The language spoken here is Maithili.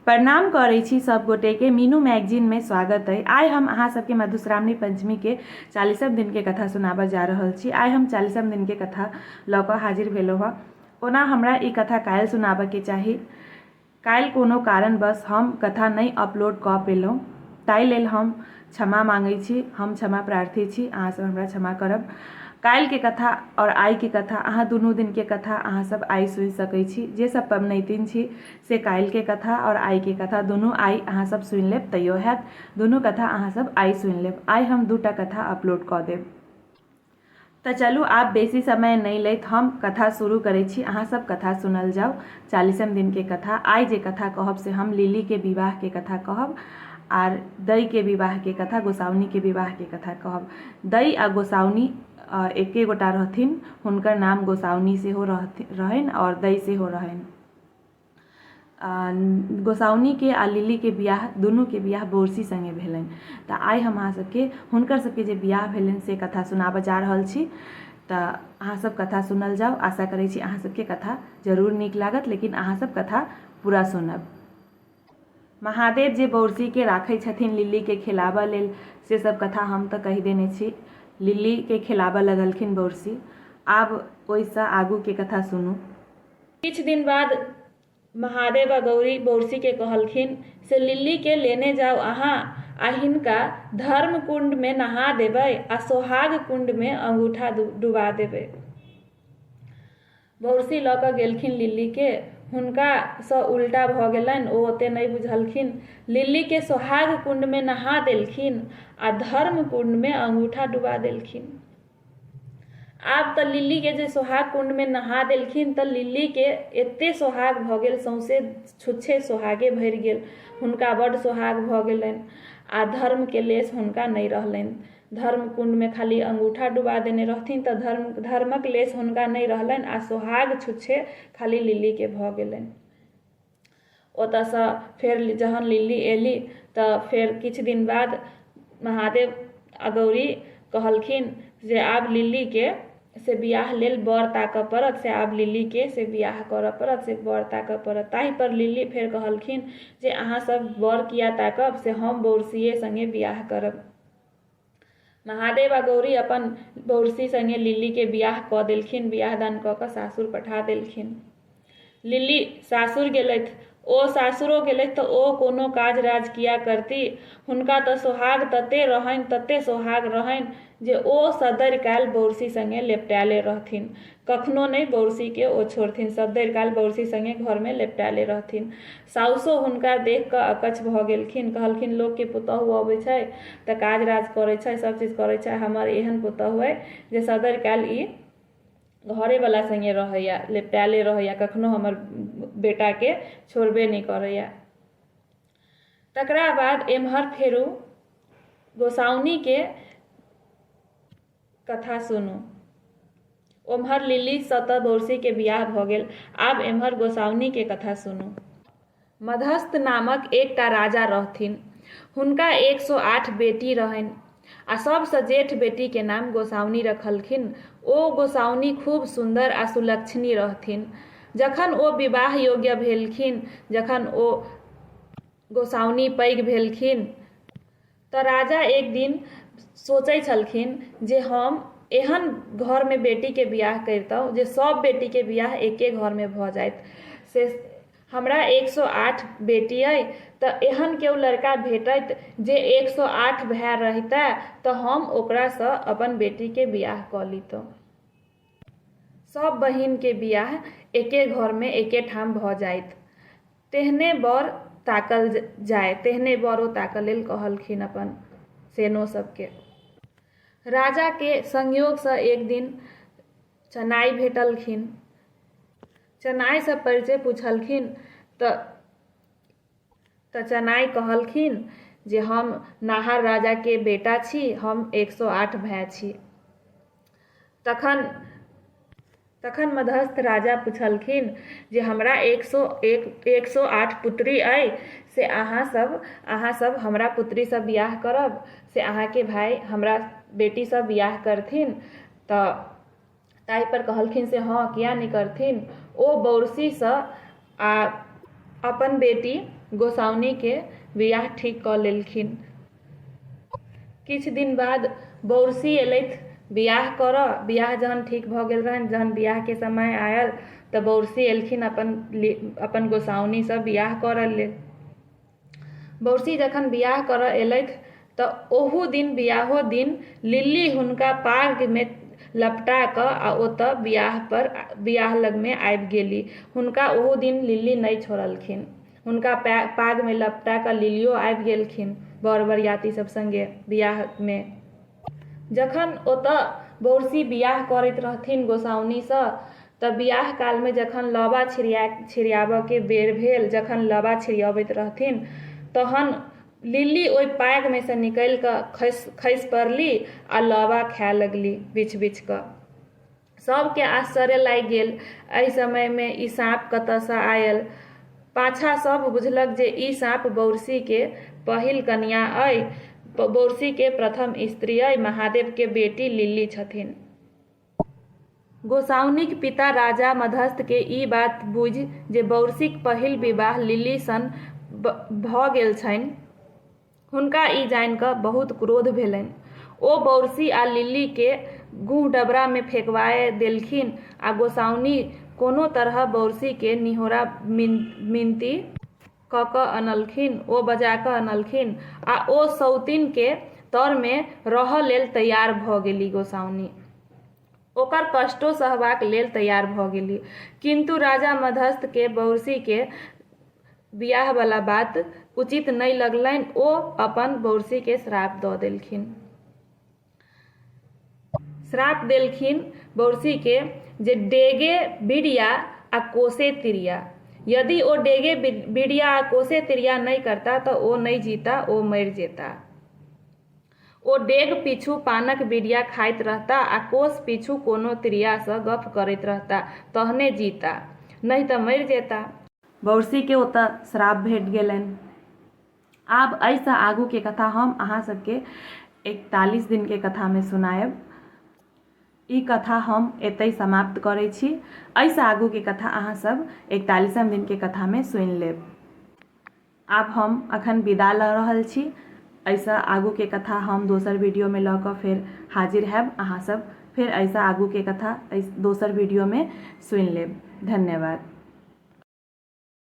प्रणाम करै छी सब गोटेके। मीनू मैगजीनमे स्वागत अइ। आइ हम अहाँ सबके मधुश्रावणी पंचमीके 40म दिनके कथा सुनाबऽ जा रहल छी। आइ हम 40म दिनके कथा लऽ कऽ हाजिर भेलहुँ हँ। ओना हमरा ई कथा काल्हि सुनाबऽके चाही। काल्हि कोनो कारणवश हम कथा नहि अपलोड कऽ पेलहुँ, ताहि लेल हम क्षमा माँगै छी। हम क्षमा प्रार्थी छी, अहाँ सब हमरा क्षमा करब। काल्हिके कथा आओर आइके कथा, अहाँ दुनू दिनके कथा अहाँ सब आइ सुनि सकै छी। जे सब पबनैतिन छी से काल्हिके कथा आओर आइके कथा दुनू आइ अहाँ सब सुनि लेब तैयो हैत। दुनू कथा अहाँ सब आइ सुनि लेब। आइ हम दूटा कथा अपलोड कऽ देब। तऽ चलू आब बेसी समय नहि लैत हम कथा शुरू करै छी। अहाँ सब कथा सुनल जाउ। 40म दिनके कथा। आइ जे कथा कहब से हम लिलीके विवाहके कथा कहब आर दइके विवाहके कथा, गोसाउनिके विवाहके कथा कहब। दइ आ गोसाउनि एके गोटा रहथिन। हुनकर नाम गोसाउनि सेहो रहनि आओर दइ सेहो रहनि। गोसाउनिके आ लिलीके बियाह दुनूके बियाह बौरसी सङ्गे भेलनि। तऽ आइ हम अहाँ सबके हुनकर सबके जे बियाह भेलनि से कथा सुनाबऽ जा रहल छी। तऽ अहाँ सब कथा सुनल जाउ। आशा करै छी अहाँ सबके कथा जरूर नीक लागत, लेकिन अहाँ सब कथा पूरा सुनब। महादेव जे बौरसीके राखै छथिन लिलीके खिलाबऽ लेल, से सब कथा हम तऽ कहि देने छी। लिलीके खिलाबऽ लगलखिन बौरसी। आब ओहिसँ आगूके कथा सुनू। किछु दिन बाद महादेव आ गौरी बौरसीके कहलखिन से लिलीके लेने जाउ अहाँ आ हिनका धर्म कुण्डमे नहा देबै आ सोहाग कुण्डमे अङ्गूठा डुबा देबै। बौरसी लऽ कऽ गेलखिन लिलीके। हुनकासँ उल्टा भऽ गेलनि, ओ ओते नहि बुझलखिन। लिलीके सोहाग कुण्डमे नहा देलखिन आ धर्म कुण्डमे अङ्गूठा डुबा देलखिन। आब तऽ लिलीके जे सोहाग कुण्डमे नहा देलखिन तऽ लिलीके एते सोहाग भऽ गेल, सौँसे छुच्छे सोहागे भरि गेल। हुनका बड्ड सोहाग भऽ गेलनि आ धर्मके लेश हुनका नहि रहलनि। धर्म कुण्डमे खाली अङ्गूठा डुबा देने रहथिन तऽ धर्मक लेश हुनका नहि रहलनि आ सोहाग छुच्छे खाली लिलीके भऽ गेलनि। ओतऽसँ फेर जहन लिली एली तऽ फेर किछु दिन बाद महादेव आ गौरी कहलखिन जे आब लिलीके से बियाह लेल वर ताकऽ पड़त, से आब लिलीके से बियाह करऽ पड़त, से वर ताकऽ पड़त। ताहिपर लिली फेर कहलखिन जे अहाँ सब वर किया ताकब, से हम बौरसिये सङ्गे बियाह करब। महादेव आ गौरी अपन बौरसी सङ्गे लिलीके बियाह कऽ देलखिन। बियाह दान कऽ कऽ सासुर पठा देलखिन। लिली सासुर गेलथि। ओ सासुरो गेलथि तऽ ओ कोनो काज राज किया करती। हुनका तऽ सोहाग तते रहनि, तते सोहाग रहनि जे ओ सदरि काल बौरसी सङ्गे लेपटायले रहथिन। कखनो नहि बौरसीके ओ छोड़थिन। सदरि काल बौरसी सङ्गे घरमे लेपटायले रहथिन। साउसो हुनका देख कऽ अकच्छ भऽ गेलखिन। कहलखिन लोकके पुतहु अबै छै तऽ काज राज करै छै, सब चीज करै छै, हमर एहन पुतहु अइ जे सदरि काल ई घरेवला सङ्गे रहैए, लेपटायले रहैए, कखनो हमर बेटाके छोड़बे नहि करैए। तकरा बाद एम्हर फेरो गोसाउनिके कथा सुनू। ओम्हर लिलीसँ तऽ बौरसीके बियाह भऽ गेल। आब एम्हर गोसाउनिके कथा सुनू। मधस्थ नामक एकटा राजा रहथिन। हुनका 108 बेटी रहनि आ सभसँ जेठ बेटीके नाम गोसाउनि रखलखिन। ओ गोसाउनि खूब सुन्दर आ सुलक्षणी रहथिन। जखन ओ विवाह योग्य भेलखिन, जखन ओ गोसाउनि पैघ भेलखिन तऽ राजा एक दिन सोचै छलखिन जे हम एहन घरमे बेटीके बियाह करितहुँ जे सभ बेटीके बियाह एके घरमे भऽ जाइत। से हमरा 108 बेटी अइ तऽ एहन केओ लड़का भेटैत जे 108 भाय रहितै तऽ हम ओकरासँ अपन बेटीके बियाह कऽ लितहुँ। सभ बहिनके बियाह एके घरमे एके ठाम भऽ जाइत। तेहने वर ताकल जाय, तेहने वर ओ ताकऽ लेल कहलखिन अपन सेनो सबके। राजाके संयोगसँ एक दिन चनाइ भेटलखिन। चनाइसँ परिचय पुछलखिन तऽ चनाइ कहलखिन जे हम नाहर राजाके बेटा छी, हम 108 भाय छी। तखन मधस्थ राजा पुछलखिन जे हमरा 108 पुत्री अइ, से अहाँ सब हमरा पुत्रीसँ बियाह करब, से अहाँके भाय हमरा बेटीसँ बियाह करथिन। तऽ ताहिपर कहलखिन से हँ, किया नहि करथिन। ओ बौरसीसँ आ अपन बेटी गोसाउनिके बियाह ठीक कऽ लेलखिन। किछु दिन बाद बौरसी एलथि बियाह करऽ। बियाह जहन ठीक भऽ गेल रहनि, जहन बियाहके समय आयल तऽ बौरसी एलखिन अपन अपन गोसाउनिसँ बियाह करऽ लेल। बौरसी जखन बियाह करऽ एलथि तऽ ओहू दिन बियाहो दिन लिली हुनका पागमे लपटा कऽ आ ओतऽ बियाहपर बियाह लगमे आबि गेली। हुनका ओहू दिन लिली नहि छोड़लखिन। हुनका पागमे लपटा कऽ लिलियो आबि गेलखिन बर बरियाती सब सङ्गे बियाहमे। जखन ओतऽ बौरसी बियाह करैत रहथिन गोसाउनिसँ तऽ बियाह कालमे जखन लाबा छिड़ियाबऽके बेर भेल, जखन लाबा छिड़ियबैत रहथिन तहन लिली ओहि पागमे सँ निकलि कऽ खसि पड़ली आ लाबा खाय लगली बिछि बिछि कऽ। सभके आश्चर्य लागि गेल, एहि समयमे ई साँप कतऽसँ आयल। पाछाँ सभ बुझलक जे ई साँप बौरसीके पहिल कनियाँ अइ, बौरसीके प्रथम स्त्री अइ, महादेवके बेटी लिली छथिन। गोसाउनिक पिता राजा मधस्तके ई बात बुझि जे बौरसीक पहिल विवाह लिली सन भऽ गेल छनि, हुनका ई जानि कऽ बहुत क्रोध भेलनि। ओ बौरसी आ लिलीकेँ गुह-डबरामे फेकबाए देलखिन आ गोसाउनि कोनो तरहँ बौरसीकेँ निहोरा मिनती कऽ कऽ अनलखिन। ओ बजा कऽ अनलखिन आ ओ सौतिनकेँ तरमे रहऽ लेल तैयार भऽ गेली गोसाउनि। ओकर कष्टो सहबाक लेल तैयार भऽ गेली। किन्तु राजा मधस्तकेँ बौरसीकेँ बियाहवला बात उचित नहि लगलनि। ओ अपन बौरसीकेँ श्राप दऽ देलखिन। श्राप देलखिन बौरसीकेँ जे डेगे बिरिया आ कोसे तिरिया। यदि ओ डेगे बिरिया आ कोसे तिरिया नहि करता तऽ ओ नहि जीता, ओ मरि जेता। ओ डेग पीछू पानक बिरिया खाइत रहता आ कोस पीछू कोनो तिरियासँ गप्प करैत रहता तहने जीता, नहि तँ मरि जेता। बौरसीकेँ ओतऽ श्राप भेट गेलनि। आब एहिसँ आगूके कथा हम अहाँ सबके 41 दिनके कथामे सुनायब। ई कथा हम एतहि समाप्त करै छी। एहिसँ आगूके कथा अहाँ सब 41 दिनके कथामे सुनि लेब। आब हम अखन विदा लऽ रहल छी। एहिसँ आगूके कथा हम दोसर वीडियोमे लऽ कऽ फेर हाजिर हैब। अहाँ सब फेर एहिसँ आगूके कथा एहि दोसर वीडियोमे सुनि लेब। धन्यवाद।